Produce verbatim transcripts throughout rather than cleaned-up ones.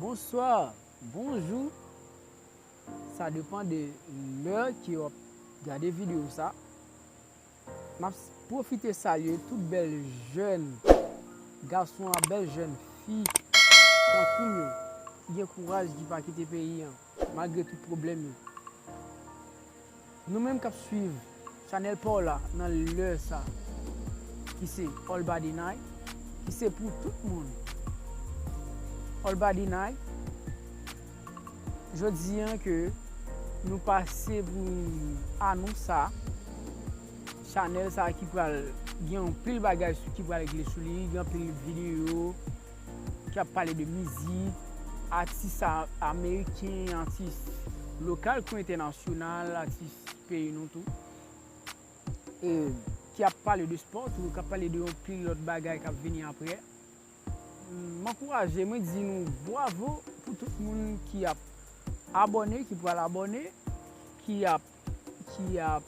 Bonswa, bonjou. Sa depann de lè ke w ap gade videyo sa. M ap pwofite salye tout bèl jèn gason ak bèl jèn fi tankou m yo ki gen kouraj, ki pa kite peyi an malgre tout pwoblèm yo. Nou menm k ap swiv chanèl pa w la nan lè sa, ki se All Body Night, ki se pou tout moun. All Body Night, jodi an ke nou pase pou anons sa, chanèl sa ki pral gen anpil bagay sou, ki pral regle sou li, gen anpil videyo ki ap pale de mizik, atis a-, ameriken, atis lokal kou entènasyonal, atis peyi nou tou. E ki ap pale de spò tou, k ap pale de yon pil lòt bagay k ap vini apre. M ankouraje, mwen di nou bwavo pou tout moun ki ap abòne, ki pral abòne, ki ap, ki ap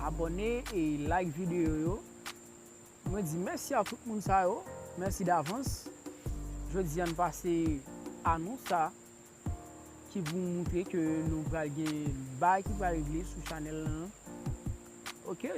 abòne e like videyo yo. Mwen di mèsi a tout moun sa yo. Mèsi davans. Jodi a n pase anons sa ki pou moutre ke nou pral gen bagay ki pral regle sou chanèl lan. Ok,